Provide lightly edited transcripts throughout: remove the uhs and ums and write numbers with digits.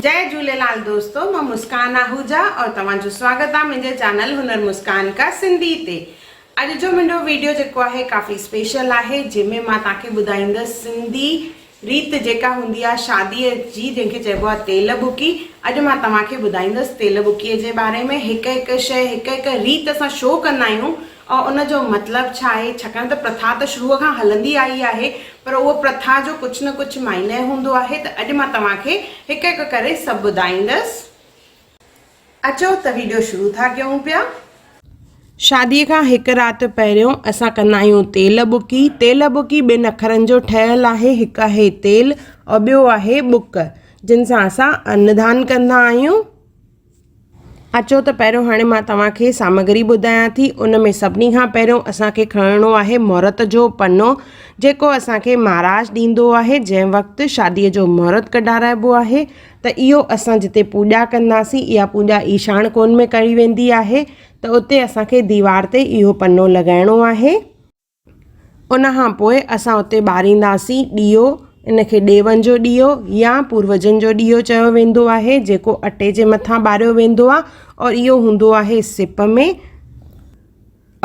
جئي جهوليلال دوستو مان مسڪان آهوجا اور توهان جو سواگت آ منهنجي چينل هنر مسڪان ڪا سنڌي تي اڄ جو منهنجو ويڊيو جيڪو آهي ڪافي اسپيشل آهي جنهن ۾ مان توهان کي ٻڌائيندس سنڌي ريت جيڪا هوندي آ شادي جي جنهن کي چئبو آ تيل ٻڪي اڄ مان توهان کي ٻڌائيندس تيل ٻڪي جي باري ۾ هڪ هڪ شئي هڪ هڪ ريت اسان شو ڪندا آهيون ۽ ان جو مطلب ڇا آهي؟ ڇاڪاڻ ته پرٿا ته شروع کان هلندي آئي آهي پر اهو پرٿا جو ڪجهه نه ڪجهه معنيٰ هوندو آهي ته اڄ مان توهان کي هڪ هڪ ڪري سڀ ٻڌائيندس. اچو ته ويڊيو شروع ٿا ڪيون پيا. شاديء کان هڪ رات پهريون اسان ڪندا آهيون تيل ٻڪي. تيل ٻڪي ٻن اکرن جو ٺهيل آهي هڪ آهي تيل ۽ ٻيو آهي ٻڪ جن سان اسان ان دان ڪندا آهيون. اچو ته پهريون هاڻي مان توهان کي سامگري ٻڌايان ٿي ان ۾ سڀني کان پهريون اسان کي کڻڻو آهي مهورت جو پنو جيڪو اسان کي مهاراج ڏيندو آهي جنهن وقت شادي جو مهورت ڪڍارائبو آهي ته اهو اسان جتي پوڄا ڪنداسين اها پوڄا ايشاڻ ڪون ۾ ڪئي ويندي آهي ته اتي اسان کي ديوار تي اهو پنو لڳائڻو آهي. ان کان پوء اسان اتي ٻارينداسين ڏيئو، ان کي ڏيون جو ڏيئو يا پوروجن جو ڏيئو چيو ويندو آهي جيڪو اٽي جي مٿان ٻاريو ويندو آهي اور اهو هوندو آهي سپ ۾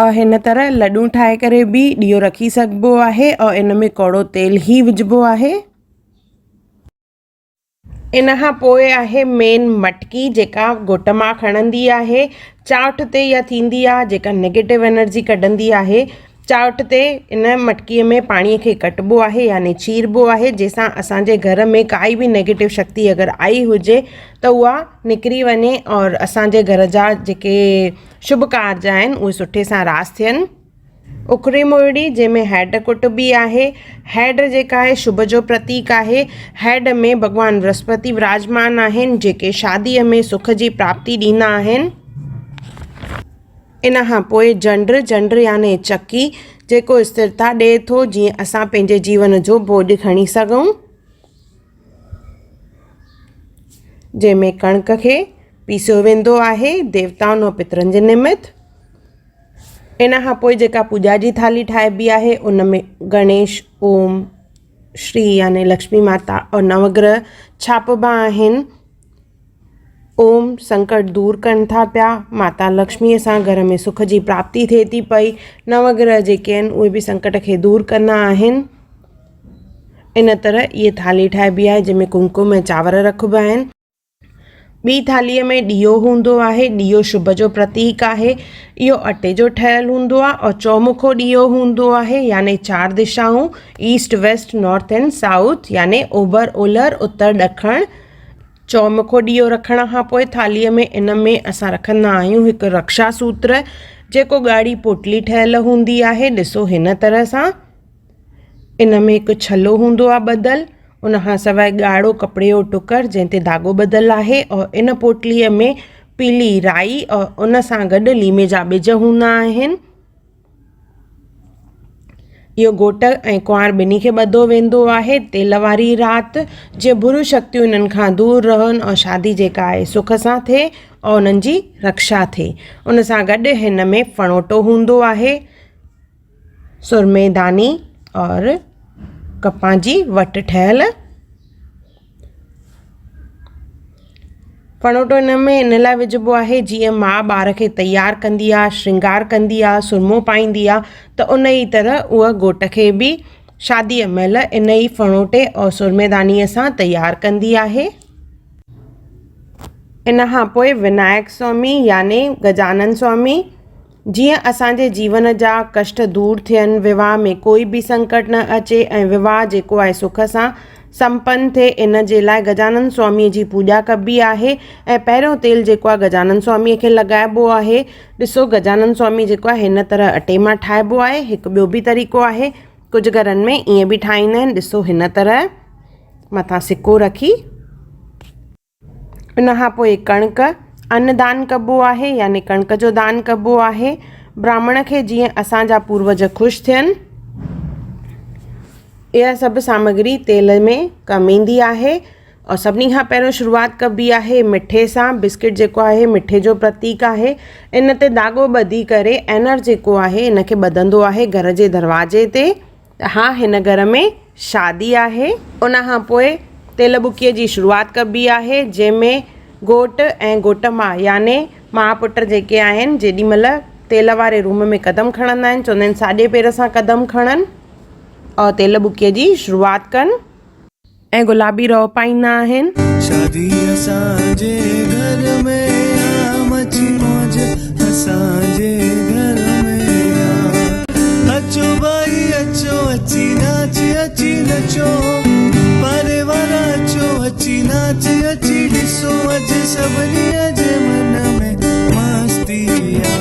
اور هن طرح لڏون ٺاهي ڪري به ڏيئو رکي سگهبو آهي اور ان ۾ ڪوڙو تيل ئي وجهبو آهي. ان کان پوء آهي مين مٽڪي جيڪا گهوٽ ماء کڻندي آهي چانئٺ تي اها ٿيندي آهي جيڪا نيگيٽو انرجي ڪڍندي آهي چانئٺ تي ان مٽڪيء ۾ پاڻيء کي ڪٽبو آهي يعني چيربو آهي جنهن سان اسان جي گهر ۾ ڪائي به نيگيٽو شڪتي اگر آئي هجي ته اها نڪري وڃي اور اسان جي گهر جا جيڪي شڀ ڪارج آهن اهي سٺي سان راس ٿين. اکري موئڙي جنهن ۾ هيڊ ڪٽبي آهي. هيڊ جيڪا آهي شڀ جو پرتيڪ آهي. هيڊ ۾ ڀڳوان برهسپتي وراجمان آهن جيڪي شاديء ۾ سک جي پراپتي ڏيندا آهن. ان کان پوء جنڊ، جنڊ يعني چڪي، جيڪو اسٿرتا ڏئي ٿو جيئن اسان پنهنجي جيون جو بوڄ کڻي سگهون. جنهن ۾ ڪڻڪ کي پيسيو ويندو آهي ديوتائن ۽ پترن جي نمت. ان کان پوء جيڪا پوڄا جي ٿالهي ٺاهبي آهي ان ۾ گڻيش اوم شري يعني لڪشمي ماتا اور نوگرهه ڇاپبا آهن اوم سنڪٽ دور ڪن ٿا پيا ماتا لڪشميء سان گهر ۾ سک جي پراپتي ٿئي ٿي پئي نوگرهه جيڪي آهن اهي به سنڪٽ کي دور ڪندا آهن ان طرح اهي ٿالهي ٺاهبي آهي جنهن ۾ ڪمڪم ۽ چانور رکبا آهن. ٻي ٿالهيء ۾ ڏيئو هوندو آهي. ڏيئو شڀ جو پرتيڪ آهي. اهو اٽي جو ٺهيل هوندو آهي اور چومکو ڏيئو هوندو آهي يعني چار دشائون east, west, north and south يعني اوڀر، اولهه، اتر، ڏکڻ. چومکو ڏيئو رکڻ کان پوء ٿالهيء ۾ ان ۾ اسان رکندا آهيون هڪ رڪشا سوتر جيڪو ڳاڙهي پوٽلي ٺهيل هوندي آهي. ڏسو هن طرح سان. ان ۾ هڪ ڇلو هوندو آهي ٻڌل ان کان سواءِ ڳاڙهو ڪپڙي جو ٽڪر جنهن تي ڌاڳو ٻڌل آهي اور ان پوٽليءَ ۾ پيلي رائي اور ان سان گڏ ليمي جا ٻج هوندا آهن. اهو گهوٽ ۽ ڪنوار ٻنهي کي ٻڌو ويندو آهي تيل واري رات جيئن بريون شڪتيون انهن کان دور رهن اور شادي جيڪا آهي سک سان ٿئي اور انهن جي رڪشا ٿئي ان سان گڏ هن ۾ ڦڻوٽو هوندو آهي. سرمي داني اور ڪپان جي وٽ ٺهيل. ڦڻوٽو ان ۾ ان لاءِ وجهبو آهي جيئن ماءُ ٻار کي تيار ڪندي آهي شرنگار ڪندي آهي سرمو پائيندي آهي ته ان ئي طرح اها گهوٽ کي به شاديءَ مهل ان ئي ڦڻوٽي اور سرمي دانيءَ سان تيار ڪندي آهي. ان کان پوءِ ونايڪ سوامي يعني گجانن سوامي. جيئن اسان جي جيون جا ڪشٽ دور ٿين، وواهه ۾ ڪوئي به سنڪٽ نه اچي ۽ وواهه جيڪو آهي سک سان سمپن ٿئي ان جي لاء گجانن سواميء جي پوڄا ڪبي آهي ۽ پهريون تيل جيڪو آهي گجانن سواميء کي لڳائبو آهي. ڏسو گجانن سوامي جيڪو آهي هن طرح اٽي مان ٺاهبو آهي. هڪ ٻيو به طريقو آهي ڪجهه گهرن ۾ ائين به ٺاهيندا آهن ڏسو هن طرح مٿان سڪو رکي. ان کان پوء ڪڻڪ ان دان ڪبو آهي يعني ڪڻڪ جو دان ڪبو آهي براهمڻ کي جيئن اسان جا پوروج خوش ٿين. اها سڀ سامگري تيل ۾ ڪم ايندي آهي اور سڀني کان پهريون شروعات ڪبي آهي مٺي سان بسڪيٽ جيڪو آهي مٺي جو پرتيڪ آهي ان تي ڌاڳو ٻڌي ڪري اينر جيڪو آهي ان کي ٻڌندو آهي گهر جي دروازي تي. ته ها هن گهر ۾ شادي آهي. ان کان پوء تيل ٻڪيء جي شروعات ڪبي آهي، جنهن ۾ گهوٽ ۽ گهوٽ ماء يعني ماء پٽ جيڪي آهن، جيڏي مهل تيل واري روم ۾ قدم کڻندا آهن، چوندا آهن ساڄي پير سان قدم کڻن اور تيل ٻڪيء جي شروعات ڪن. ۽ گلابي رئو پائيندا آهن. شادي اسان جي گهر ۾ آ مچي موج اسان جي گهر ۾ آ اچو ڀائي اچو اچي ناچ اچي نچو پاري وارا اچو اچي ناچ اچي ڏسو اڄ سڀني جي من ۾ مستي آ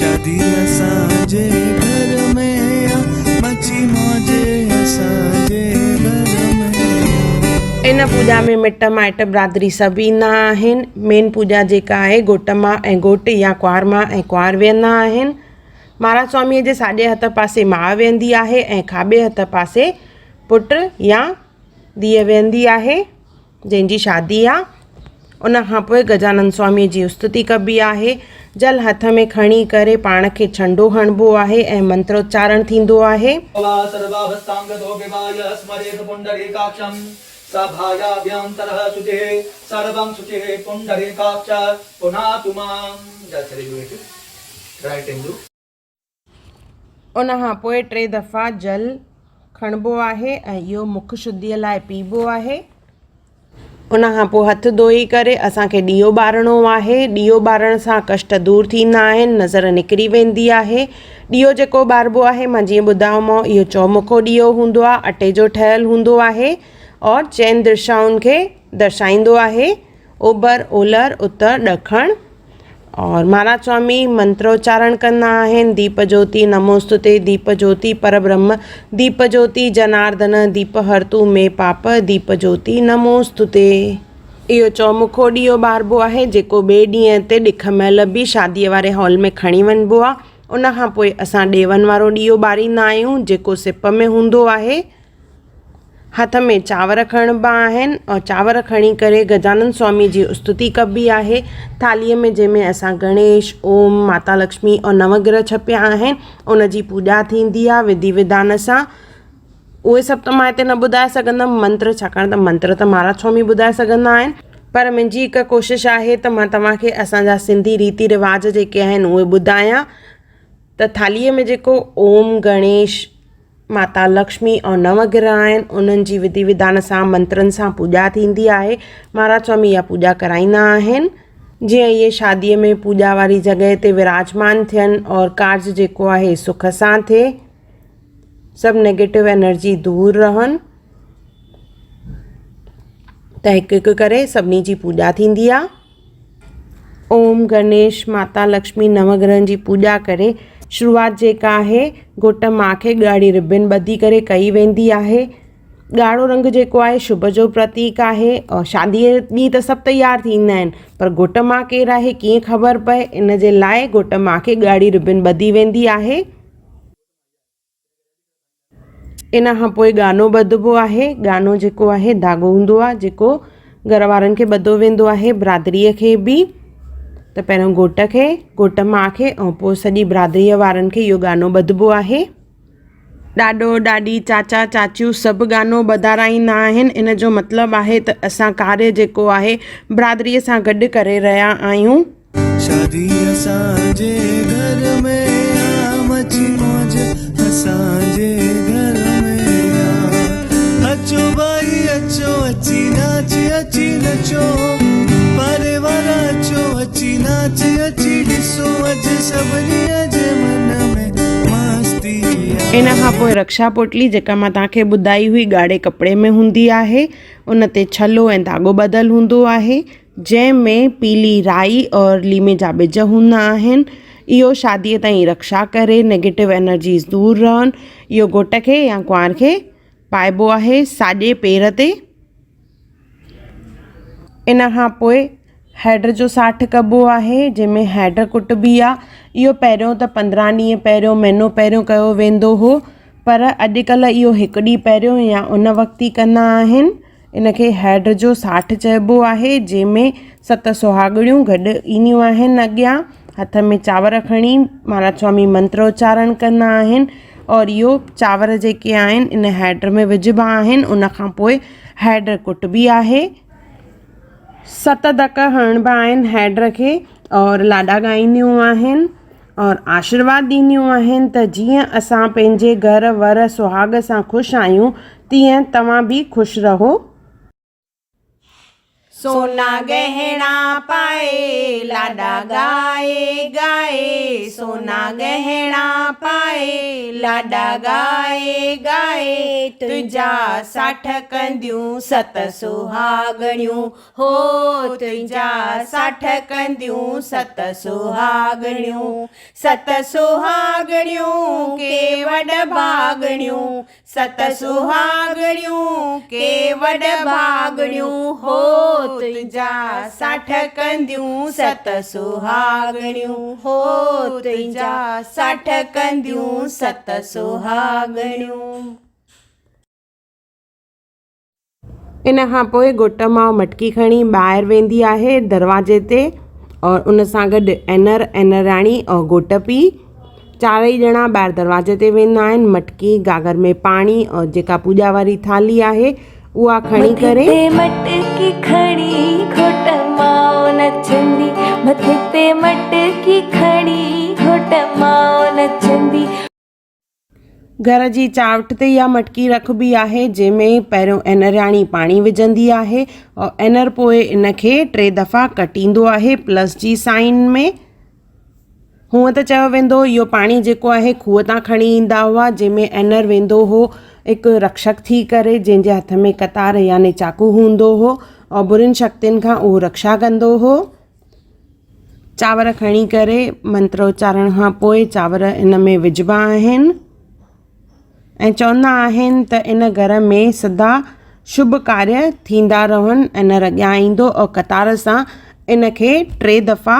شادي اسان جي گهر ۾ آ مچي موج اسان جي گهر ۾ آ. ان پوڄا ۾ مٽ مائٽ برادري سڀ ايندا آهن. مين پوڄا جيڪا آهي گهوٽ ماء ۽ گهوٽ يا ڪنوار ماء ۽ ڪنوار ويهندا آهن. مهاراج سواميء جي ساڄي هٿ پاسي ماء ويهندي آهي ۽ کاٻي هٿ پاسي پٽ يا ڌيء ويهندي آهي جنهن جي شادي آ. ان کان پوء گجانند سواميء جي استتي ڪبي آهي. جل هٿ ۾ کڻي ڪري پاڻ کي ڇنڊو هڻبو آهي ۽ منتروچارڻ ٿيندو آهي. ان کان پوء ٽي دفعا جل کڻبو آهي ۽ اهو مک شڌيء لاء پيئبو آهي. ان کان پوء هٿ ڌوئي ڪري اسان کي ڏيئو ٻارڻو آهي. ڏيئو ٻارڻ سان ڪشٽ دور ٿيندا آهن، نظر نڪري ويندي آهي. ڏيئو جيڪو ٻاربو آهي مان جيئن ٻڌايومانو اهو چؤمکو ڏيئو هوندو آهي، اٽي جو ٺهيل هوندو آهي اور چئن درشائن کي درشائيندو آهي. اوڀر، اولهر، اتر، ڏکڻ اور مهاراج سوامي منتروچارڻ ڪندا آهن، ديپ جوتي نموستتي، ديپ جوتي پربرهم، ديپ جوتي جناردن، ديپ هرتو مي پاپ، ديپ جوتي نموستتي. اهو چؤمکو ڏيئو ٻاربو آهي، جيڪو ٻئي ڏينهن تي ڏک مهل به شاديء واري هال ۾ کڻي وڃبو آهي. ان کان پوء اسان ڏيون وارو ڏيئو ٻاريندا آهيون، جيڪو سپ ۾ هوندو آهي. هٿ ۾ چانور کڻبا آهن ۽ چانور کڻي ڪري گجانند سوامي جي استتي ڪبي آهي ٿالهيء ۾ جنهن ۾ اسان گڻيش، اوم، ماتا لڪشمي ۽ نو گرهه ڇپيا آهن ان جي پوڄا ٿيندي آهي وڌي وڌان سان اهي سڀ ته مان هتي نه ٻڌائي سگهندم منتر ڇاڪاڻ ته منتر ته مهاراج سوامي ٻڌائي سگهندا آهن پر منهنجي هڪ ڪوشش آهي ته مان توهان کي اسان جا سنڌي ريتي رواج جيڪي آهن اهي ٻڌايان ته ٿالهيء ۾ جيڪو اوم، گڻيش، ماتا لڪشمي ۽ نو گرهه آهن انهن جي وڌي وڌان سان منترن سان پوڄا ٿيندي آهي مهاراج سوامي اها پوڄا ڪرائيندا آهن جيئن اهي شاديء ۾ پوڄا واري جڳهه تي وراجمان ٿين اور ڪارج جيڪو آهي سک سان ٿئي سڀ نيگيٽو انرجي دور رهن ته هڪ هڪ ڪري سڀني جي پوڄا ٿيندي آهي. اوم گڻيش ماتا لڪشمي نو گرهن جي پوڄا ڪري شروعات جيڪا آهي گهوٽ ماء کي ڳاڙهي ربن ٻڌي ڪري ڪئي ويندي آهي ڳاڙهو رنگ جيڪو آهي شڀ جو پرتيڪ آهي اور شاديء ڏينهن ته سڀ تيار ٿيندا آهن پر گهوٽ ماء ڪير آهي ڪيئن خبر پئي ان جي لاء گهوٽ ماء کي ڳاڙهي ربن ٻڌي ويندي آهي. ان کان پوء ڳانو ٻڌبو آهي. ڳانو جيڪو آهي ڌاڳو هوندو آهي جيڪو گهر وارن کي ٻڌو ويندو آهي برادريء کي به ته پهريون گهوٽ کي گهوٽ ماء کي ۽ پوء سڄي برادريء وارن کي اهو ڳانو ٻڌبو آهي. ڏاڏو ڏاڏي چاچا چاچيون سڀ ڳانو ٻڌارائيندا آهن ان جو مطلب آهي ته اسان ڪاريه جيڪو آهي برادريء سان گڏ ڪري رهيا آهيون. شادي اسان جي گهر ۾ آ مچي موج اسان جي گهر ۾ آ اچو ڀائي اچو اچي ناچ اچي نچو پاري وارا اچو اچي ناچ اچي ڏسو اڄ سڀني جي من ۾ مستي آ. ان کان پوء رڪشا پوٽلي جيڪا مان توهان کي ٻڌائي هئي ڳاڙهي ڪپڙي ۾ هوندي آهي ان تي ڇلو ۽ ڌاڳو ٻڌل هوندو آهي جنهن ۾ پيلي رائي اور ليمي جا ٻج هوندا آهن. اهو شاديء تائين رڪشا ڪري نيگيٽو انرجيز دور رهن. اهو گهوٽ کي يا ڪنوار کي پائبو آهي ساڄي پير تي. ان کان پوء هيڊ جو ساٺ ڪبو آهي جنهن ۾ هيڊ ڪٽبي آهي. اهو پهريون ته پندرهن ڏينهن پهريون مهينو پهريون ڪيو ويندو هو پر اڄڪلهه اهو هڪ ڏينهن پهريون يا ان وقت ئي ڪندا آهن. ان کي هيڊ جو ساٺ چئبو آهي، جنهن ۾ ست سهاڳڻيون گڏ اينديون آهن اڳيان هٿ ۾ چانور کڻي مهاراج سوامي منتر اچارڻ ڪندا آهن اور اهو چانور جيڪي آهن ان هيڊ ۾ وجهبا آهن ان کان پوء هيڊ ڪٽبي آهي. ست ڌڪ هڻبا آهن هيڊ کي اور لاڏا ڳائينديون آهن اور آشيرواد ڏينديون آهن ته جيئن اسان پنهنجي گهر ور سهاڳ سان خوش آهيون تيئن توهان به خوش رهو. سونا ڳهڻا پائي لاڏا ڳائي ڳائي سونا ڳهڻا پائي لاڏا ڳائي ڳائي تنهنجا ساٺ ڪنديون ست سهاڳڻيون هو تنهنجا ساٺ ڪنديون ست سهاڳڻيون ست سهاڳڻيون ڪي وڏ ڀاڳڻيون ست سهاڳڻيون ڪي وڏ ڀاڳڻيون هو تنهنجا ساٺ ڪنديون ست سهاڳڻيون هو تنهنجا ساٺ ڪنديون ست سهاڳڻيون. ان کان پوء گهوٽ ماء مٽڪي کڻي ٻاهر ويندي آهي دروازي تي اور ان سان گڏ اينر، اينراڻي اور گهوٽ پيء چارئي ڄڻا ٻاهر دروازي تي ويندا آهن مٽڪي گاگر ۾ پاڻي اور جيڪا پوڄا واري ٿالهي آهي اها کڻي ڪري. مٿي تي مٽڪي کڻي گهوٽ ماء نچندي مٿي تي مٽڪي کڻي گهوٽ ماء نچندي. گهر جي چانئٺ تي اها مٽڪي رکبي آهي، جنهن ۾ پهريون اينرياڻي پاڻي وجهندي آهي ۽ اينر پوء ان کي ٽي دفعا ڪٽيندو آهي پلس جي سائن ۾. هونء ته چيو ويندو هو اهو پاڻي جيڪو آهي کوهه تان کڻي ايندا هئا، جنهن ۾ اينر ويندو هو هڪ رڪشڪ ٿي ڪري، جنهن جي هٿ ۾ قطار يعني چاقو هوندو هو ۽ برين شڪتين کان اهو رڪشا ڪندو هو. چانور کڻي ڪري منتر اچارڻ کان پوء چانور ان ۾ وجهبا آهن ۽ چوندا آهن ته ان گهر ۾ سدا شڀ ڪاريه ٿيندا رهن ان اڳيان ايندو اور قطار سان ان کي ٽي دفعا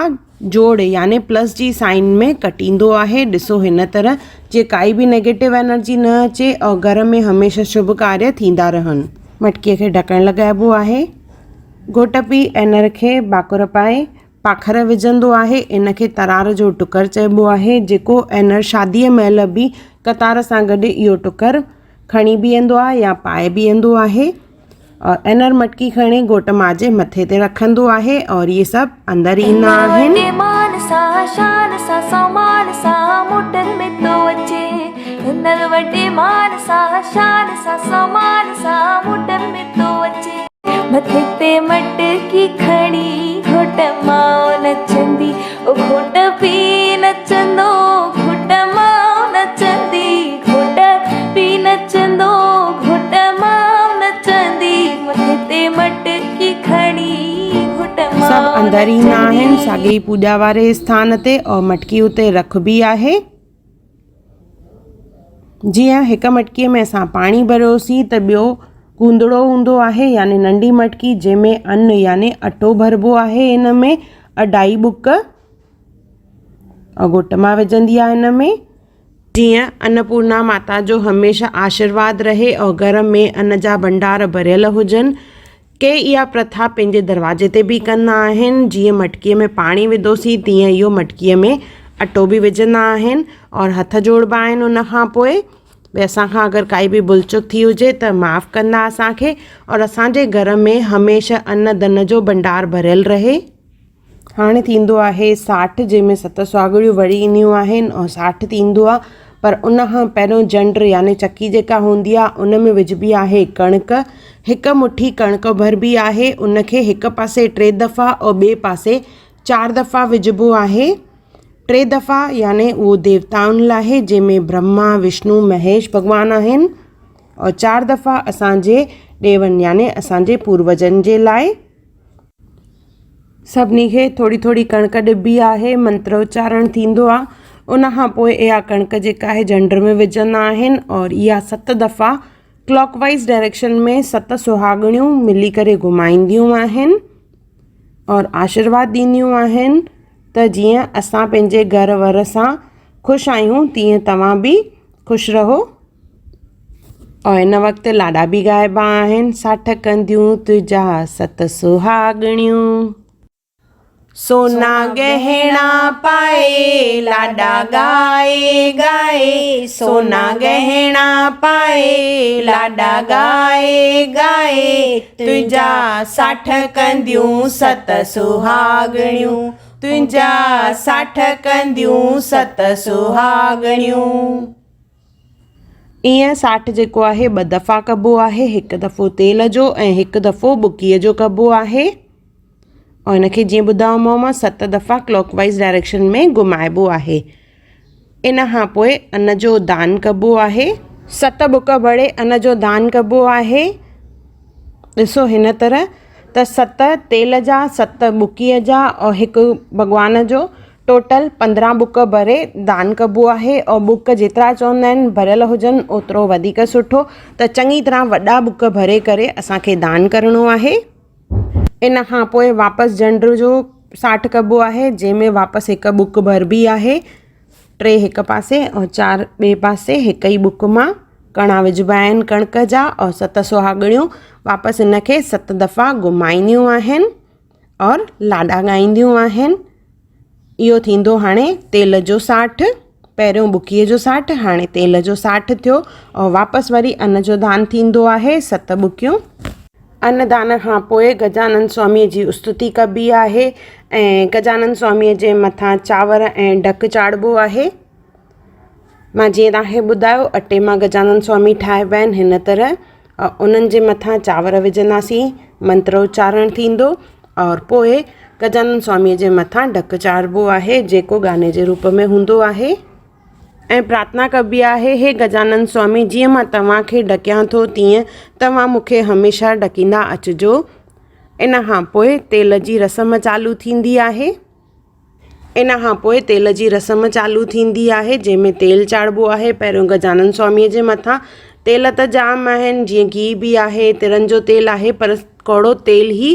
جوڙ يعني پلس جي سائن ۾ ڪٽيندو آهي ڏسو هن طرح جي ڪائي به نيگيٽو انرجي نه اچي اور گهر ۾ هميشه شڀ ڪاريه ٿيندا رهن. مٽڪي کي ڍڪڻ لڳائبو آهي. گهوٽ پيء اينر کي ڀاڪر پائي پاکر وجهندو آهي. ان کي ترار جو ٽڪر چئبو آهي، جيڪو اينر شاديء مهل به قطار سان گڏ اهو ٽڪر کڻي بيهندو آهي يا پائي بيهندو آهي. اور اينر مٽڪي کڻي گهوٽ ماء جي مٿي تي رکندو آهي اور اهي سڀ اندر ايندا آهن. وڏي مان سان شان سان سامان سان موٽر ۾ ٿو اچي هنر وڏي مان سان شان سان سامان سان موٽر ۾ ٿو اچي. مٿي تي مٽڪي کڻي گهوٽ ماء نچندي او گهوٽ پي نچندو گهوٽ ماء نچندي گهوٽ پي نچندو گهوٽ ماء نچندي مٿي تي مٽڪي کڻي گهوٽ ماء سڀ اندر ايندا آهن نچندي. ساڳي ئي پوڄا واري اسٿان تي اور مٽڪي اتي رکبي آهي. جيئن هڪ مٽڪيء ۾ اسان پاڻي ڀريوسين ته ٻيو گوندڙو هوندو آهي يعني ننڍي مٽڪي جنهن ۾ ان يعني اٽو ڀربو آهي ان ۾ اڍائي ٻڪ ۽ گهوٽ مان وجهندي آهي ان ۾ جيئن انپورڻا ماتا جو هميشه آشيرواد رهي ۽ گهر ۾ ان جا ڀنڊار ڀريل هجن. ڪي اها پرٿا پنهنجي دروازي تي به ڪندا آهن، جيئن مٽڪيء ۾ پاڻي وڌوسين تيئن اهو مٽڪيء ۾ اٽو به وجهندا آهن اور هٿ جوڙبا آهن ان کان پوء ڀئي اسان کان اگر ڪائي به ڀل چڪ ٿي هجي ته معاف ڪندا اسان کي اور اسان جي گهر ۾ هميشه ان ڌن جو ڀنڊار ڀريل رهي. هاڻي ٿيندو آهي ساٺ جنهن ۾ ست سهاڳڻيون وري اينديون آهن ۽ ساٺ ٿيندو آهي پر ان کان پهريون جنڊ يعني چڪي جيڪا هوندي آهي ان ۾ وجهبي آهي ڪڻڪ هڪ مٺي ڪڻڪ ڀربي آهي ان کي هڪ پاسي ٽي دفعا ۽ ٻئي پاسي چار دفعا وجهبو آهي ٽي دفعا يعني اهو ديوتائن لاء آهي جنهن ۾ برهما وشنو مهيش ڀڳوان آهن ۽ چار دفعا اسان جي ڏيون يعني اسان جي پوروجن جي لاء. سڀني کي ٿوري ٿوري ڪڻڪ ڏبي آهي منتر اچارڻ ٿيندو آهي ان کان پوءِ اها ڪڻڪ جيڪا آهي جنڊ ۾ وجهندا آهن اور اها ست دفعا ڪلاڪ وائيز ڊائريڪشن ۾ ست سهاڳڻيون ملي ڪري گهمائينديون آهن اور آشيرواد ڏينديون آهن ته جيئن اسان پنهنجي گهر ور سان خوش آهيون تيئن توهان به خوش رهو. ۽ ان وقت لاڏا به ڳائبا آهن، ساٺ ڪنديون تنهنجا ست سهاڳڻيون. سونا ڳهڻا پائي لاڏا ڳائي ڳائي سونا ڳهڻا پائي لاڏا ڳائي ڳائي تنهنجا ساٺ ڪنديون ست سهاڳڻيون تنهنجا ساٺ ڪنديون ست سهاڳڻيون. ايئن ساٺ جيڪو آهي ٻه دفعا ڪبو آهي هڪ دفعو تيل جو ۽ هڪ دفعو ٻڪيء جو ڪبو آهي ۽ ان کي جيئن ٻڌايومانو مان ست دفعا ڪلاڪ وائيز ڊائريڪشن ۾ گهمائبو آهي ان کان پوء ان جو دان ڪبو آهي. ست ٻڪ ڀري ان جو دان ڪبو آهي. ڏسو هن طرح ته ست تيل جا ست ٻڪيء جا اور هڪ ڀڳوان جو ٽوٽل 15 ٻڪ ڀري دان ڪبو آهي اور ٻڪ جيترا چوندا آهن ڀريل هجن اوترو وڌيڪ سٺو ته چڱي طرح وڏا ٻڪ ڀري ڪري اسان کي دان ڪرڻو آهي. ان کان پوء واپس جنڊ جو ساٺ ڪبو آهي جنهن ۾ واپس هڪ ٻڪ ڀربي آهي ٽي هڪ پاسي ۽ چار ٻئي پاسي هڪ ئي ٻڪ مان ڪڻا وجهبا آهن ڪڻڪ جا اور ست سهاڳڻيون واپس ان کي ست دفعا گهمائينديون آهن اور لاڏا ڳائينديون آهن اهو ٿيندو هاڻي تيل جو ساٺ پهريون ٻڪيء جو ساٺ هاڻي تيل جو ساٺ ٿيو اور واپس وري ان جو دان ٿيندو آهي ست ٻڪيون ان دان کان پوء گجانند سواميء جي استتي ڪبي آهي ۽ گجانند سواميء جي مٿان چانور ۽ ڍڪ چاڙهبو آهي مان جيئن توهان کي ٻڌايو اٽي مان گجانند سوامي ٺاهبا آهن هن طرح انهن جي مٿان چانور وجهنداسين منتر اچارڻ ٿيندو اور پوء گجانند سواميء جي مٿان ڍڪ چاڙهبو آهي جيڪو گاني جي روپ ۾ هوندو آهي ۽ پرارٿنا ڪبي آهي هي گجانند سوامي جيئن مان توهان کي ڍڪيان ٿو تيئن توهان مون کي هميشه ڍڪيندا اچجو ان کان پوء تيل جي رسم چالو ٿيندي آهي. ان کان پوء تيل جي رسم چالو ٿيندي آهي جنهن ۾ تيل چاڙهبو آهي پهريون گجانند سواميء جي مٿان تيل ته جام آهن جيئن گيهه به آهي ترن جو تيل آهي پر ڪوڙو تيل ئي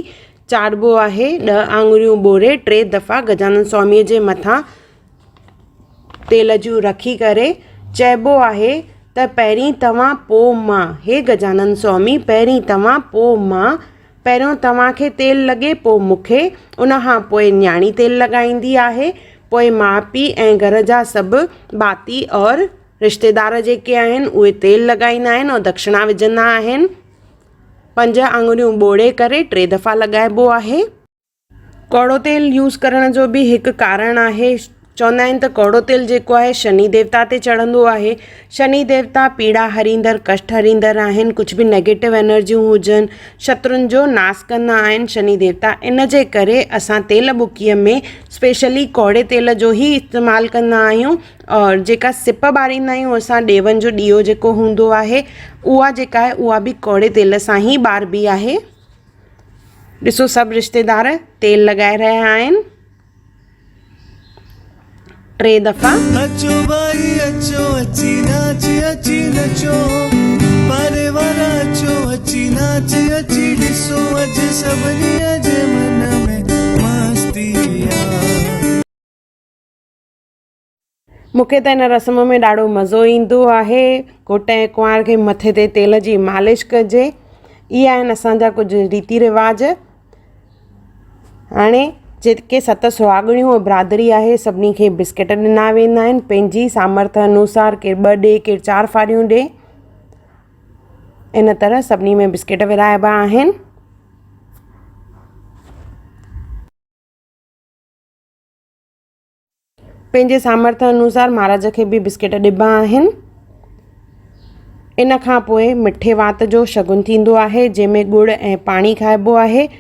چاڙهبو آهي ڏهه آڱريون ٻوڙي ٽي دفعا گجانند سواميء جي مٿان تيل جون رکي ڪري چئبو آهي ته پهرين توهان پوء مان هي گجانند سوامي پهرين توهان پوء مان پهريون توهان کي تيل لڳي پوء مون کي، ان کان پوء نياڻي تيل لڳائيندي آهي، پوء ماء پيء ۽ گهر جا سڀ ڀاتي اور رشتيدار جيڪي آهن اهي تيل لڳائيندا آهن اور دڪشڻا وجهندا آهن. پنج آڱريون ٻوڙي ڪري ٽي دفعا لڳائبو آهي. ڪوڙو تيل يوز ڪرڻ جو به هڪ ڪارڻ آهي چوندا آهن ته ڪوڙو تيل جيڪو آهي شني ديوتا تي چڙهندو آهي شني ديوتا پيڙا هريندڙ ڪشٽ هريندڙ آهن ڪجهه به نيگيٽو انرجيون هجن شترن جو ناس ڪندا آهن شني ديوتا ان جي ڪري اسان تيل ٻڪيء ۾ اسپيشلي ڪوڙي تيل جو ئي استعمال ڪندا آهيون اور جيڪا سپ ٻاريندا آهيون اسان ڏيون جو ڏيئو جيڪو هوندو آهي اها جيڪا آهي اها به ڪوڙي تيل سان ئي ٻاربي آهي ڏسو سڀ رشتيدار تيل لڳائي رهيا آهن ٽي دفعا. اچو ڀائي اچو اچي ناچ اچي نچو پاري وارا اچو اچي ناچ اچي ڏسو اڄ سڀني جي من ۾ مستي آ. مون کي ته ان رسم ۾ ڏاڍو مزو ايندو آهي گهوٽ ۽ ڪنوار کي مٿي تي تيل جي مالش ڪجي اهي آهن اسان جا ڪجهه ريتي رواج هاڻي جيڪي ست سهاڳڻيون برادري آهي سڀني کي بسڪيٽ ڏنا ويندا آهن پنهنجي سامرٿ انوسار ڪير ٻه ڏي ڪير چار ڦاريون ڏي ان طرح سڀني ۾ بسڪيٽ ورهائبا آهن. پنهنجي سامرٿ انوسار مهاراج کي به بسڪيٽ ڏبا آهن. ان کان پوء مٺي وات جو شگن ٿيندو آهي جنهن ۾ ڳڙ ۽ پاڻي کائبو آهي.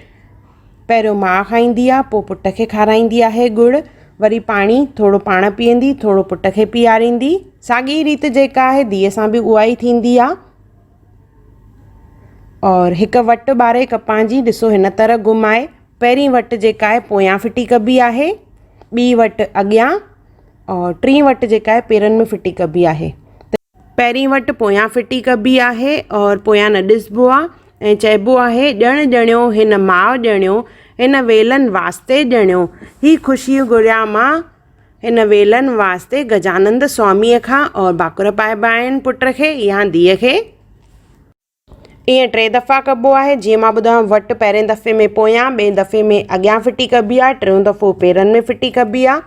پهريون ماء کائيندي آهي پوء پٽ کي کارائيندي آهي ڳڙ وري پاڻي ٿورو پاڻ پيئندي ٿورو پٽ کي پياريندي. ساڳي ريت جيڪا آهي ڌيء سان به اها ئي ٿيندي آهي. اور هڪ وٽ ٻاري ڪپان جي ڏسو هن طرح گهمائي. پهرين وٽ جيڪا آهي پويان ڦٽي ڪبي آهي، ٻي وٽ اڳيان اور ٽين وٽ جيڪا آهي پيرن ۾ ڦٽي ڪبي آهي. پهرين وٽ پويان ڦٽي ڪبي آهي اور پويان نه ڏسبو آهي ۽ چئبو آهي ڄڻ ڄڻيو هن ماء ڄڻيو هن ويلن واسطي ڄڻيو هي خوشي گهريان مان هن ويلن واسطي گجانند سواميء کان اور ڀاڪر پائبا آهن پٽ کي يا ڌيء کي. ائين ٽي دفعا ڪبو آهي، جيئن مان ٻڌايو وٽ پهرين دفعي ۾ پويان، ٻئي دفعي ۾ اڳيان ڦٽي ڪبي آهي، ٽيون دفعو پيرن ۾ ڦٽي ڪبي آهي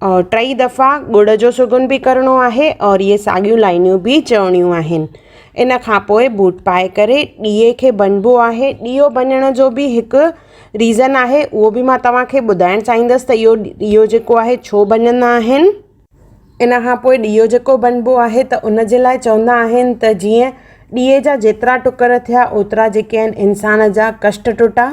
اور ٽئي دفعا ڳڙ جو سڳن به ڪرڻو آهي اور اهي ساڳيون لائنيون به چوڻيون آهن. ان کان پوء بوٽ پائي ڪري ڏيئي کي ڀڃبو آهي. ڏيئو ڀڃڻ جو به هڪ ريزن آهي اهو به مان توهان کي ٻڌائڻ چاهيندس ته اهو ڏيئو جيڪو آهي ڇو ڀڃندا آهن. ان کان پوء ڏيئو جيڪو بنبو آهي ته ان جي لاء چوندا آهن ته جيئن ڏيئي جا جيترا ٽڪر ٿيا اوترا جيڪي آهن انسان جا ڪشٽ ٽٽا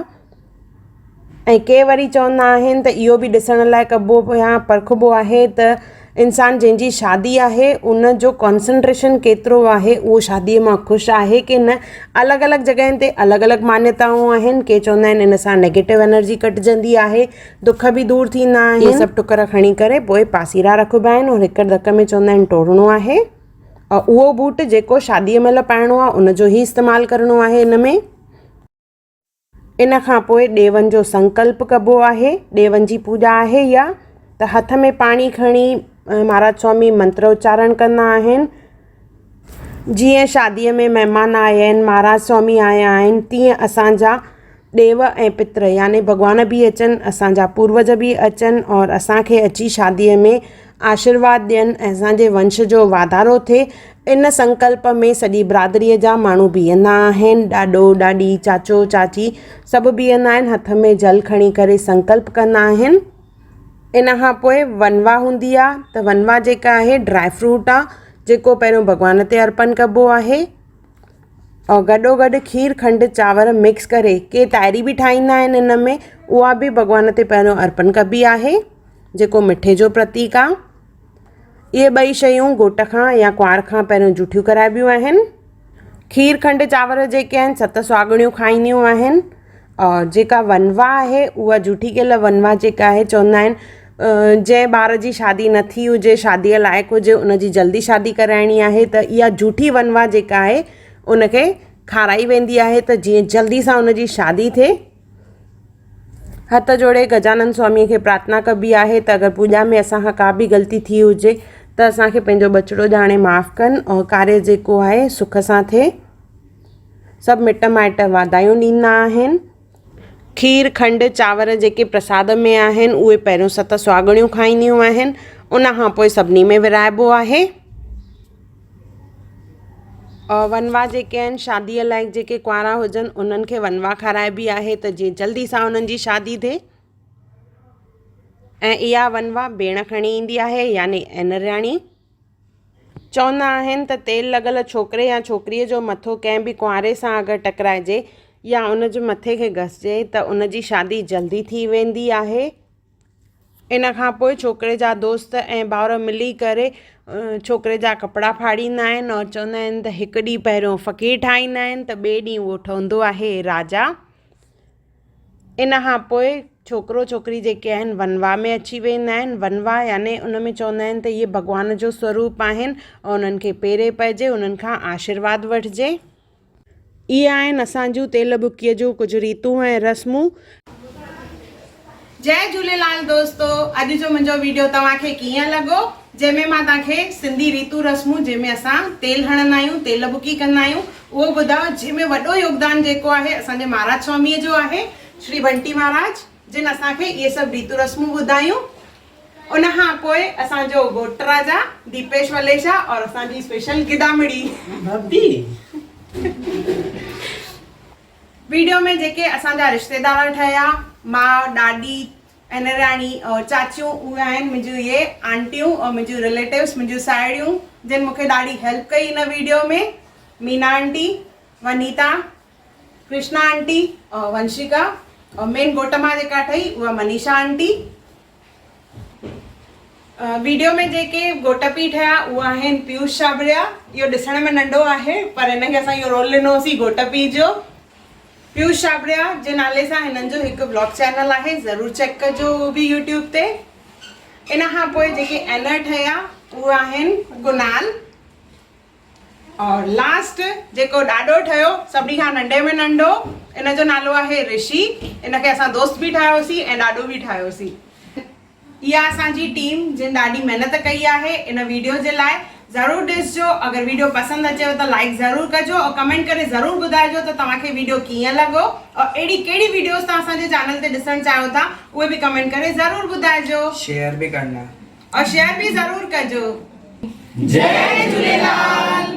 ۽ ڪي وري چوندا آهن ته اهو به ڏسڻ لاء ڪبو يا پرکبو آهي ته انسان جنهن جي شادي آهي ان جو ڪانسنٽريشن ڪيترو آهي اهو شاديء مان خوش آهي ڪي نه. الڳ الڳ جڳهين تي الڳ الڳ مانيتائون آهن ڪي چوندا آهن ان سان نيگيٽو انرجي ڪٽجندي آهي دک به دور ٿيندا آهن. اهي سڀ ٽڪر کڻي ڪري پوء پاسيرا رکبا آهن اور هڪ ڌڪ ۾ چوندا آهن ٽوڙڻو آهي اور اهو بوٽ جيڪو شاديء مهل پائڻو آهي ان جو ئي استعمال ڪرڻو آهي ان ۾. ان کان پوء ڏيون جو سنڪلپ ڪبو آهي ڏيون جي پوڄا آهي اها ته هٿ ۾ پاڻي کڻي مهاراج سوامي منتر اچارڻ ڪندا آهن. جيئن شاديء ۾ مهمان آيا آهن، مهاراج سوامي آيا آهن، تيئن اسان جا ڏيو ۽ پتر يعني ڀڳوان به اچن، اسان جا پوروج به اچن اور اسان کي اچي شاديء ۾ آشيرواد ڏين ۽ اسان جي ونش جو واڌارو ٿئي. ان سنڪلپ ۾ سڄي برادريء جا ماڻهو بيهندا آهن، ڏاڏو، ڏاڏي، چاچو، چاچي سڀ بيهندا آهن، هٿ ۾ جل کڻي ڪري سنڪلپ ڪندا آهن. ان کان پوء ونوا هوندي آ ته ونوا جيڪا آهي ڊرائي فروٽ آ جيڪو پهريون ڀڳوان تي ارپن ڪبو آهي اور گڏو گڏ کير کنڊ چانور مڪس ڪري ڪي تائري به ٺاهيندا آهن ان ۾ اها به ڀڳوان تي پهريون ارپن ڪبي آهي جيڪو مٺي جو پرتيڪ آ اهي ٻئي شيون گهوٽ کان يا ڪنوار کان پهريون جوٺيون ڪرائبيون آهن کير کنڊ چانور جيڪي آهن ست سهاڳڻيون کائينديون آهن اور جيڪا ونوا آهي اها جوٺي ڪيل ونوا جيڪا آهي چوندا آهن جنهن ٻار جي شادي نه ٿي هجي شاديء لائق هجي ان جي جلدي شادي ڪرائڻي آهي ته اها جوٺي ونوا جيڪا آهي ان کي کارائي ويندي آهي ته جيئن جلدي سان ان جي شادي ٿئي. هٿ جوڙي گجانند سواميء کي پرارٿنا ڪبي آهي ته اگر پوڄا ۾ اسان کان ڪا به غلطي ٿي هجي ته اسان کي پنهنجو ٻچڙو ڄاڻي معاف ڪن ۽ ڪاريه جيڪو آهي سک سان ٿئي. سڀ مٽ مائٽ واڌايون ڏيندا آهن. کير، کنڊ، چانور جيڪي پرساد ۾ آهن اهي پهريون ست سهاڳڻيون کائينديون آهن ان کان پوء سڀني ۾ ورهائبو آهي. ونوا جيڪي آهن شاديء لائق جيڪي ڪنوارا هجن انهن کي ونوا کارائبي آهي ته جيئن جلدي سان انهن جي شادي ٿئي ۽ اها ونوا ڀيڻ کڻي ايندي آهي يعني اينرياڻي چوندا آهن ته تيل لڳل ڇوڪري يا ڇوڪريء جو مٿو ڪنهن به ڪنواري سان اگر ٽڪرائجي يا ان جي مٿي کي گهسجي ته ان جي شادي جلدي ٿي ويندي آهي. ان کان پوء ڇوڪري جا دوست ۽ ڀائر ملي ڪري ڇوڪري جا ڪپڙا ڦاڙيندا آهن اور چوندا آهن ته هڪ ڏينهن پهريون فقير ٺاهيندا آهن ته ٻئي ڏينهن اهو ٺهندو آهي راجا. ان کان پوء ڇوڪرو ڇوڪري جيڪي آهن ونوا ۾ اچي ويندا آهن. ونوا يعني ان ۾ چوندا آهن ته اهي ڀڳوان جو سوروپ آهن اور انهن کي پيري پئجي انهن کان آشيرواد وٺجي. اهي آهن اسان جون تيل ٻڪيء جون ڪجهه ريتون ۽ رسمون. جئي جهوليلال دوستو اڄ جو منهنجو ويڊيو توهان کي ڪيئن لڳو جنهن ۾ مان توهان کي سنڌي ريتون رسمون جنهن ۾ اسان تيل هڻندا آهيون تيل ٻڪي ڪندا آهيون اهو ٻڌايو جنهن ۾ وڏو يوگدان جيڪو آهي اسان جي مهاراج سواميء جو آهي شري بنٽي مهاراج جن اسان کي اهي سڀ ريتون رسمون ٻڌايون ان کان پوء اسان جو گهوٽ راجا ديپيش وليشا اور اسان جي اسپيشل گدامڙي ڀڀي ويڊيو ۾ جيڪي اسان جا رشتيدار ٺهيا ماء ڏاڏي انراڻي اور چاچيون اهي آهن منهنجون اهي آنٽيون اور منهنجون رليٽوز منهنجون ساهيڙيون جن مون کي ڏاڍي هيلپ ڪئي ان video ۾ Meena aunty Vanita Krishna aunty اور ونشيڪا اور مين گهوٽ مان جيڪا ٺهي اها منيشا آنٽي ويڊيو ۾ جيڪي گهوٽ پيء ٺهيا اهي آهن پيوش ڇاٻڙيا اهو ڏسڻ ۾ ننڍو آهي پر هن کي اسان اهو رول ڏنو هوسين گهوٽ پيء جو پيوش ڇاٻڙيا جي نالي سان هنن جو هڪ بلاگ چينل آهي ضرور چيڪ ڪجو اهو به يوٽيوب تي ان کان پوء جيڪي اينر ٺهيا اهي آهن ڪنال اور لاسٽ جيڪو ڏاڏو ٺهيو سڀني کان ننڍي ۾ ننڍو ان جو نالو آهي رشي ان کي اسان دوست به ٺاهيوسين ۽ ڏاڏو به ٺاهيوسين. اها اسان جي ٽيم جن ڏاڍي محنت ڪئي آهي ان ويڊيو جي لاء ضرور ڏسجو. اگر ويڊيو پسند اچيو ته لائيڪ ضرور ڪجو اور ڪمينٽ ڪري ضرور ٻڌائجو ته توهان کي ويڊيو ڪيئن لڳو اور اهڙي ڪهڙي ويڊيوز توهان اسان جي چينل تي ڏسڻ چاهيو ٿا اهي به ڪمينٽ ڪري ضرور ٻڌائجو. شيئر به ڪرنا. اور شيئر به ضرور ڪجو. جئي جهوليلال.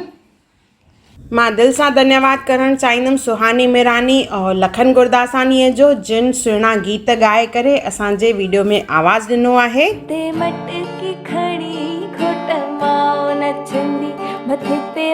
مان دل سان ڌنيواد ڪرڻ چاهيندم سهاني ميراني اور لکن گرداسانيء جو جن سهڻا گيت ڳائي ڪري اسان جي ويڊيو ۾ آواز ڏنو آهي. تي مٽڪي کڻي گهوٽ ماء نچندي مٿي تي.